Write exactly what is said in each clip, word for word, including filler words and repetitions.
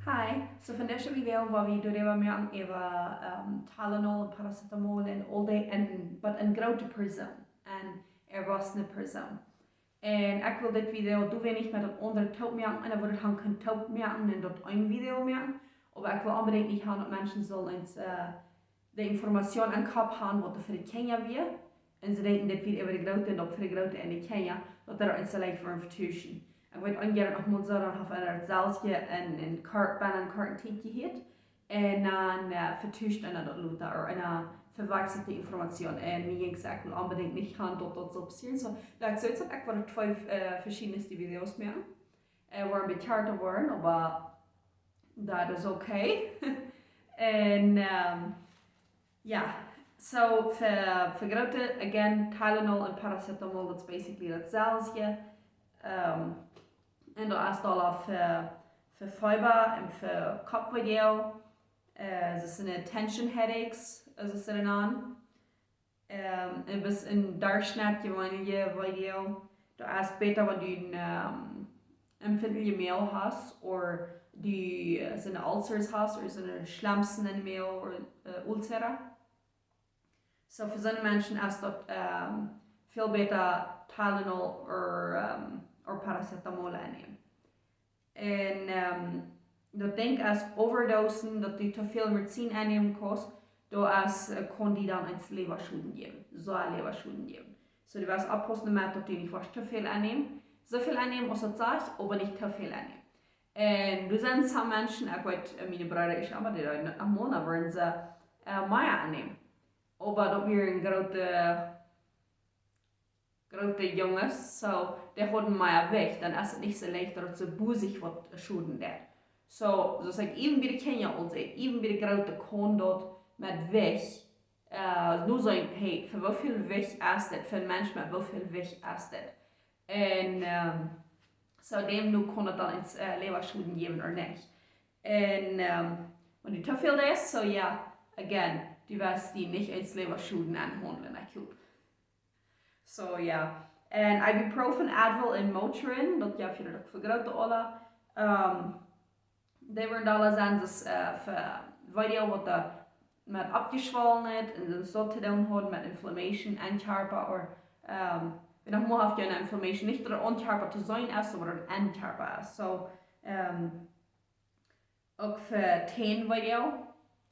Hi, so von deze Video woa wie doaräwa moaken äwa ähm, Tylenol un Paracetamol en aul dee, en, but en groote Persoon, en erwachsene Persoon. Un ekj well dit Video doawäajen nich met daut aundre toop moaken, un dan wudd ekj han kunnen toop moaken un daut een Video moaken. Oba ekj well onbedinjt nich han daut Menschen sullen eenst äh, de Information em Kopp han, waut doa fa de Kjinja wia. Un see denkjen, dit wia äwa de Groote un daut fa de Groote un de Kjinja, daut doa eenst leicht wort vetuschen. Ekj weet, een Joa noch mol soo, dan haft eena daut selfst en, en Kort, bie een Kortentiet jehieet. Un dan äh, vetuscht eena daut lota, ooda eena vewakjselt de Information. Un mie jinkj et onbedinjt nich han, daut daut soo passieren sull. Daut ekj soo, ekj wull twee äh, veschiedne Videos moaken. Äh, woaren betoacht woaren, oba daut es okay. Un ähm, jo, so fa, fa Groote, again, Tylenol un Paracetamol, daut es basically daut selfst. Ähm, un daut es dan fa, fa Feeba un fa Koppweh. Äh, daut sent tension headaches, daut es een Naam. Ähm, un bie een Derchschnitt jeweenlich Video, daut es bäta, wan du een ähm, empfindliche Moag hast, ooda du äh, soone Ulcers hast, ooda soone Schlemsen en de Moag, ooda äh, Ulcera. So fa soone Menschen es daut ähm, väl bäta Tylenol ooda ähm, ooda Paracetamol ennämen. Un ähm, daut Dinkj es overdosen, daut du too väl Medizin ennämen kaust, daut es, äh, kaun die dan eenst Läwaschoden jäwen, soo Läwaschoden jäwen. So du woascht oppaussen doamet, daut du nich woascht too väl ennämen, soo väl ennämen aus daut sajcht, oba nich too väl ennämen. Un doa sent some Menschen, ekj weet, äh, miene Breeda, ekj, oba dee deeden daut noch mol, dan wudden see äh, mea ennämen. Oba daut wieren groote groote Junges, so dee hauden mea Jewicht, dan es et nich soo leicht daut see bosich waut schoden deit. So, soo aus ekj iewen bie de Kjinja aul säd, iewen bie de Groote kaun daut met Jewicht, äh, nu seenen, hey, fa woo väl Jewicht es dit, fa een Mensch met woo väl Jewicht es dit. Un ähm, so däm nu kaun et dan eenst äh, Läwaschoden jäwen ooda nich. Un ähm, wan du too väl deist, so jo, again, du woascht die nich eenst Läwaschoden aunhaundlen, ekj hop. So jo. Un ibuprofen, Advil un Motrin, daut jeft daut uk fa Groote aula. Ähm, dee woaren doa sent, daut äh, fa Video waut doa met oppjeschwollen es un soo to doonen haft met inflammation en Kjarpa, ooda ähm, wan noch mol haft je eene inflammation, nich daut et en Kjarpa to seenen es, oba daut et en Kjarpa es. So ähm, uk fa Tähnweh,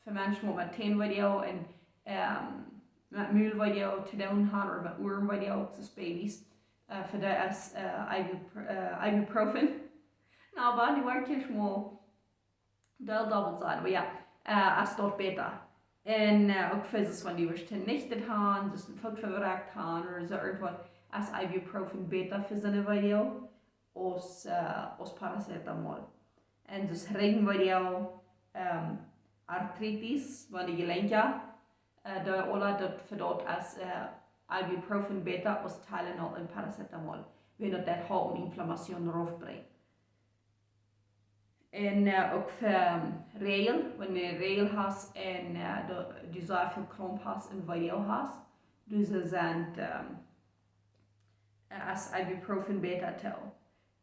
fa Menschen waut met Tähnweh un ähm, met Mulweh to doonen haben ooda met Uarenweh, soo aus Babys. Äh, fa dee es äh, Ibupro äh, Ibuprofen. Na, oba dee woat je mol dobbelt soo, oba jo, äh, es daut bäta. Un äh, uk fa soo wan du woascht Täne nich han, soo een Foot vebroaken han ooda soo irjentwaut, es Ibuprofen bäta fa soone Weh aus äh, aus Paracetamol. Un soo Rigjenweh, ähm, Arthritis, wan de Jelenkja äh, doa aula, daut fa daut es äh, Ibuprofen bäta aus Tylenol un Paracetamol, wiels daut daut halpt Inflammation raufbrinjen. Un äh, uk fa ähm, Räajel, wan du Räajel hast un äh, du, du soo väl Kjramp hast un Weh hast, dan sent ähm, äh, es Ibuprofen bäta too.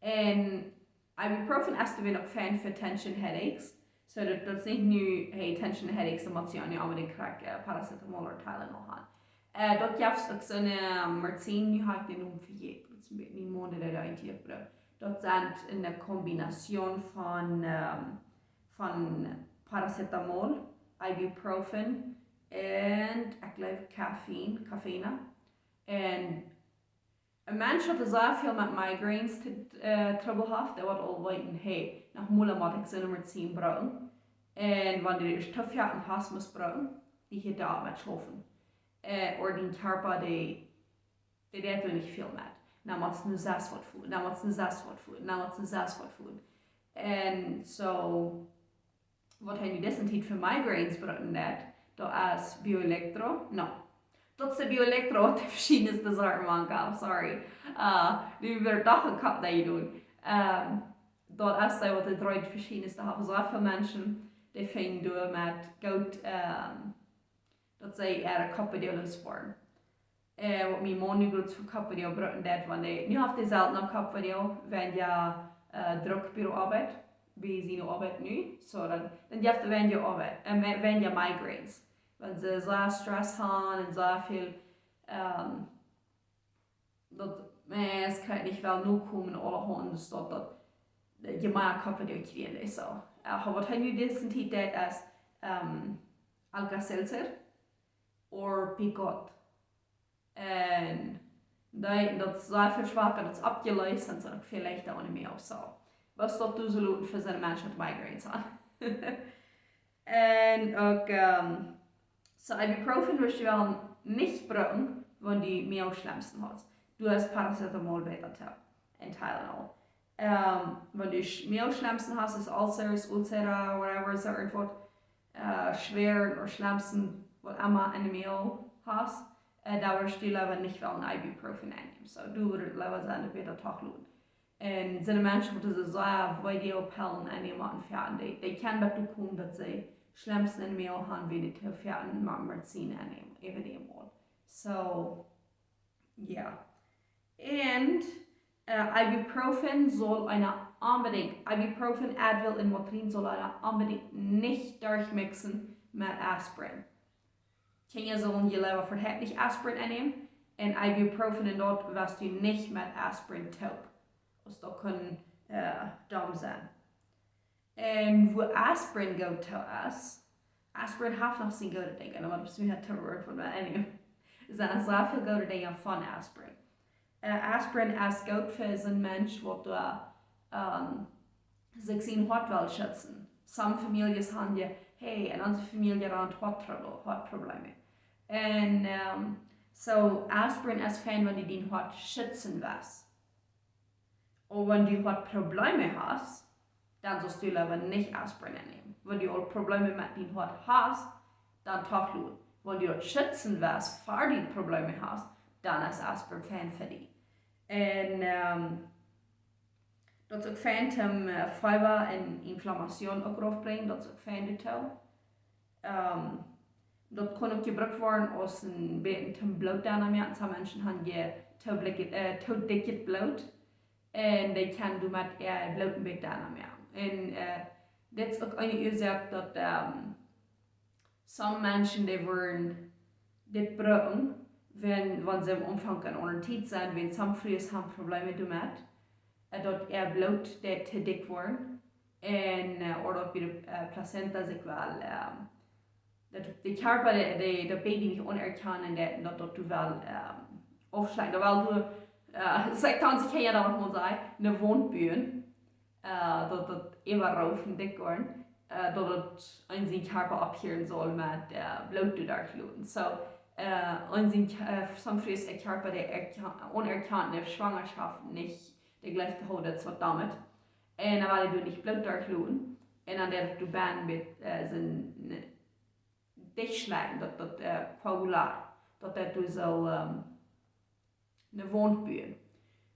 Un Ibuprofen es dan uk fein fa tension headaches. So daut, daut es nich nu, hey, tension headaches, dan motst du nu onbedinjt krakjt äh, Paracetamol ooda Tylenol han. Äh, daut jeft uk soone Medizin, nu hab ekj dän Nomen vejäten, daut es een bät mien Mond, dee daut eejentlich brukt. Daut sent eene Kombination von ähm, von Paracetamol, Ibuprofen un ekj jleew Caffeine, Caffeine. Un een Mensch waut soo väl met migraines to äh, Trubbel haft, dee woat aul weeten, hey, noch mol mott ekj soone Medizin brucken. Un wan du daut too foaken hast must brucken, dee hieet doa opp met schaufen. Äh, ooda dien Kjarpa, dee, dee deit doa nich väl met. Dan motst du sest waut foten, dan motst du sest waut foten, dan motst du sest waut foten. Un soo waut hee nu dise Tiet fa migraines brucken deit, daut es Bioelektro. No. Daut es de Bioelektro, waut de veschiednste Sorten mank haft, sorry. Äh, nu woat doch een Kopp doa jedonen. Ähm, daut es dee, waut de dree veschiednste haft. Soo väl Menschen, dee finjen doamet goot, ähm, daut see äare Koppweh looswoaren. Äh, waut mien Maun nu groots fa Koppweh brucken deit, wan dee, nu haft dee selden noch Koppweh, wan hee äh, Druck bie de Oabeit. bie siene Oabeit nu. So, dan, dan jeft et weinja Oabeit, äh, weinja migraines. Wan see soo Stress haben un soo väl, ähm, daut, äh, et kaun nich woll nokomen, aulahaunt, daut, daut, daut je mea Kopp doa kjrieen es, so. Äh, waut hee nu dise Tiet deit es, ähm, Alka-Seltzer or Picot. Un dee, daut es soo väl schwaka, daut es oppjeläst un soo väl leichta onen mea ooda soo. Waut daut du soo loten fa soone Menschen met migraines aun. Un uk, ähm, so Ibuprofen wurscht du woll nich brucken, wan du Moagschlemsen hast. Du hast Paracetamol bäta too. Un Tylenol. Ähm, wan du Sch-, Moagschlemsen hast, es Ulcers, Ulcera, whatever, soo irjentwaut, äh, schwoare ooda Schlemsen, waut emma enne Moag hast, äh, dan wurscht du leewa nich woll een Ibuprofen aunnämen. So, du wurscht leewa sajen, daut bäta doch loten. Un soone Menschen, waut soo sea Weedoagpellen aunnämen, aunfangen, dee, dee kjennen doatoo komen, daut see Schlemsen enne Moag haben, wan dee too väl Medizin aunnämen, äwa dee Moag. So, jo. Un, äh, Ibuprofen saul eena onbedinjt, Ibuprofen, Advil un Motrin saul eena onbedinjt nich derchmixen met Aspirin. Kjinja sellen je leewa fa de Hecht nich Aspirin aunnämen. Un Ibuprofen un daut wurscht du nich met Aspirin toop. Aus daut kaun, äh, domm sennen. Un woo Aspirin goot too es, Aspirin haft noch siene goode Dinja, oba daut es mea to Wort von mie aunnämen. Et sent soo väl goode Dinja von Aspirin. Äh, Aspirin es goot fa soon Mensch, waut doa, ähm, sikj sien Hoat well schitzen. Some Famieljes haben je, hey, en onse Famielje rant Hoattrubel, Hoatprobleme. Un, ähm, so, Aspirin es fein, wan du dien Hoat schitzen west. Oba wan du Hoatprobleme hast, dan saust du leewa nich Aspirin aunnämen. Wan du aul Probleme met dien Hoat hast, dan doch loten. Wan du daut schitzen west, ea du Probleme hast, dan es Aspirin fein fa die. Un, ähm, daut es uk fein toom, äh, Feewa un Inflammatie uk raufbrinjen, daut es uk fein doatoo. Ähm, daut kaun uk jebrukt woaren aus een bät een Bloot doahan moaken. Some Menschen haben je too blikje, äh, too dikjet Bloot. Un dee kjennen doamet äa Bloot een bät doahan moaken. Un, äh, dit es uk eene Uasoak daut, ähm, some Menschen, dee woaren dit brucken, wan, wan see aum Aunfank aun eene Tiet sent, wan some Frues haben Probleme doamet, äh, daut äa Bloot deit too dikj woaren. Un, äh, ooda daut bie de, äh, Placenta sikj well, ähm, daut de Kjarpa, de, de, daut Baby nich aunerkjanen deit, daut, daut du well, ähm, aufschlajchten. Daut well du, äh, soo kaun sikj jie daut noch mol sajen, eene Wund buen, äh, daut, daut äwaraufen dikj woaren, äh, daut daut en sien Kjarpa opphieren saul met, äh, Bloot derchloten. So, äh, en sien Kj-, äh, some Frues äa Kjarpa, dee erkjan-, aunerkjant de Schwangerschaft nich, dee jleeft, oh, daut es waut doamet. Un dan well dee nich Bloot derchloten. Un dan deit daut bie, äh, sien, ne, dicht schlajchten, daut, daut, äh, koagular, daut daut doa saul, ähm, eene Wund buen,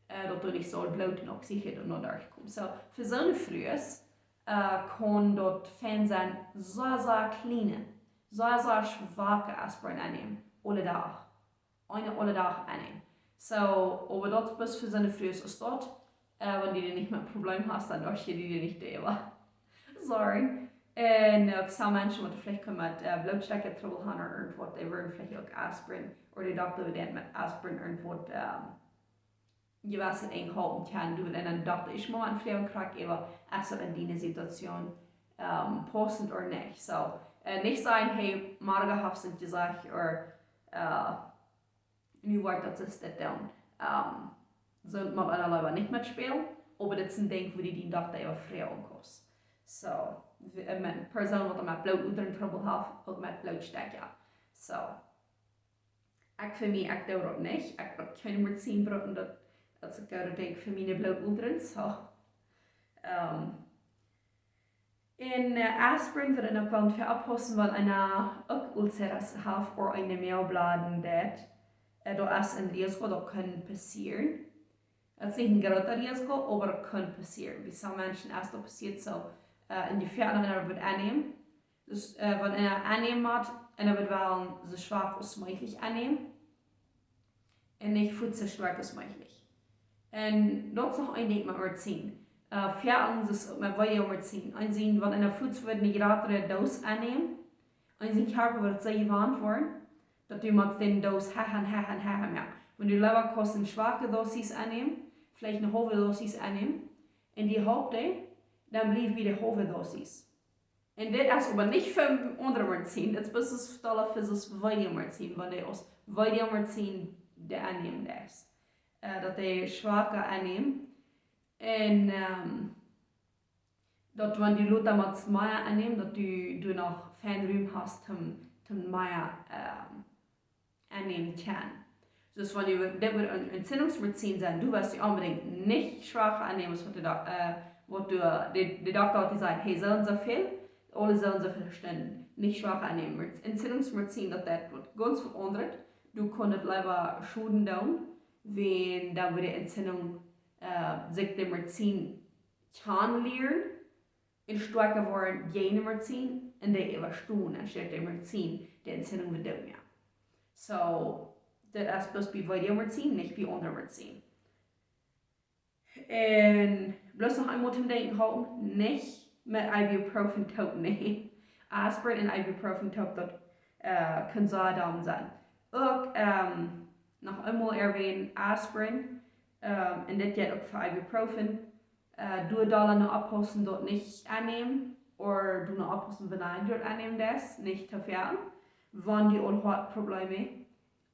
äh, daut doa nich saul Bloot un Oxygen doa derchkomen. So, fa soone Frues, äh, kaun daut fein sennen, soo, soo kjliene, soo, soo schwake Aspirin aunnämen, aule Dach. Eene aule Dach aunnämen. So, oba daut es bloos fa soone Frues aus daut, äh, wan du nich mea Probleme hast, dan derchst du die nich doaräwa. Sorry. Un, äh, uk some Menschen, waut veleicht kjennen met, äh, Blootstekjtrubbel haben ooda irjentwaut, dee woaren veleicht uk Aspirin, ooda de Dokta woat met Aspirin irjentwaut, ähm, jewesse Dinja halpen kjennen, du, wan een Dokta es mau aun Fleewen krakjt, oba es daut en diene Situation, ähm, paussent ooda nich. So, äh, nich sajen, hey, morjen haft see jesajcht, ooda, äh, nu woat daut soo dit doonen. Ähm, soo mott eena leewa nich met spälen, oba dit es een Dinkj, wua du dien Dokta äwa froagen kaust. So, w-, äh, met eene Persoon, waut met Blootodren Trubbel haft, uk met Blootstekja. So, ekj fa mie, ekj doo daut nich. Ekj woa kjeene Medizin brucken, daut, daut es uk een Dinkj fa miene Blootodren. So, ähm, un, äh, Aspirin woat uk woll fa oppaussen, wan eena uk Ulceren haft ooda eene Moagbloodung haft. Äh, daut es een Risiko, daut kaun passieren. Daut es nich een grootet Risiko, oba daut kaun passieren. Bie some Menschen es daut passieet, so, äh, en Jefäa, wan eena woat aunnämen. Dus, äh, wan eena aunnämen woat, eena woat woll soo schwak aus mäajlich aunnämen. Un nich fuaz soo schwak aus mäajlich. Un daut es noch een Dinkj met Medizin. Äh, vea ons es met Weedoag Medizin. Eent sien, wan eena fuaz woat ne jratre Dos aunnämen, eent sien Kjarpa woat soo jewant woaren, daut du motst dän Dos hecha un hecha un hecha moaken. Wan du leewa kaust ne schwake Dosis aunnämen, veleicht ne haulwe Dosis aunnämen, un die halpt die, dan bliew bie de haulwe Dosis. Un dit es oba nich fa aundre Medizin, dit es bloos fa Weedoag Medizin, wan du aus Weedoag Medizin dee aunnämen deist. Äh, daut dee schwake aunnämen. Un, ähm, daut wan du lota motst mea aunnämen, daut du, du noch väl Rum hast, om, om mea, ähm, aunnämen kjennen. Dus wan du, dit woat een Entzündungsmedizin sennen, du woascht die onbedinjt nich schwake aunnämen, waut de, Dok- äh, waut de, de, de Dokta haft jesajcht, hey, soo un soo väl, aule soo un soo väl Stunden, nich schwake aunnämen. Entzündungsmedizin, daut, daut woat gaunz veraundat. Du kaust leewa Schoden doonen, wan dan woat de Entzündung, äh, sikj de Medizin kjanen lieren, un stoakja woaren jäajen de Medizin, un dee äwastonen, enne Städ de Medizin de Entzündung woat doot moaken. So, daut es bloos bie Weedoag Medizin, nich bie aundre Medizin. Un bloos noch eemol toom Denkjen hoolen, nich met Ibuprofen toop nämen. Aspirin un Ibuprofen toop, daut, äh, kaun sea domm sennen. Uk, ähm, noch eemol erwähnen, Aspirin, ähm, un dit jeit uk fa Ibuprofen. Äh, du dolla no oppaussen daut nich aunnämen, or du no oppaussen wanea du daut aunnämen deist, nich too väl. Wan du aul Hoatprobleme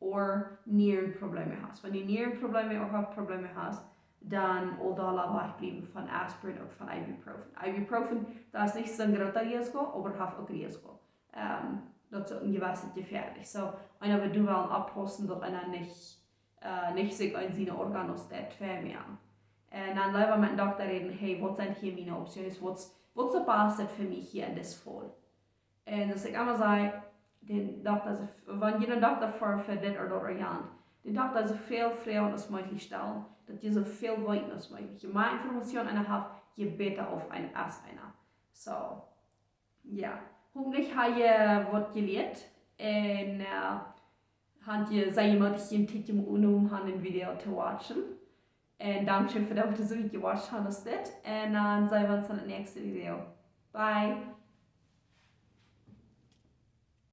or Nierenprobleme hast. Wan du Nierenprobleme or Hoatprobleme hast, dan aul dolla wajchbliewen von Aspirin, uk von Ibuprofen. Ibuprofen, daut es nich soon groota Risiko, oba daut haft uk Risiko. Ähm, daut es uk een jewesset jefäadlich. So, eena woat doa woll oppaussen daut eena nich, äh, nich sikj aun siene Organos deit vemoaken. Un dan leewa met een Dokta räden, hey, waut sent hia miene Optionen? Waut, waut es daut baste fa mie hia en dit Faul? Un aus ekj emma saj, dän Dokta, wan jie dän Dokta froagen fa dit or daut or jant, dän Dokta soo väl Froagen aus mäajlich stalen, daut jie soo väl weeten aus mäajlich. Je mea Information eena haft, je bäta auf eena es eena. So, jo. Hopentlich ha jie waut jelieet. Un, äh, ha jie sea jemootich june Tiet jenomen, om dit Video to watchen. Un dankscheen fa daut jie soo jewatcht han aus dit. Un dan seenen wie ons en daut näakjste Video. Bye.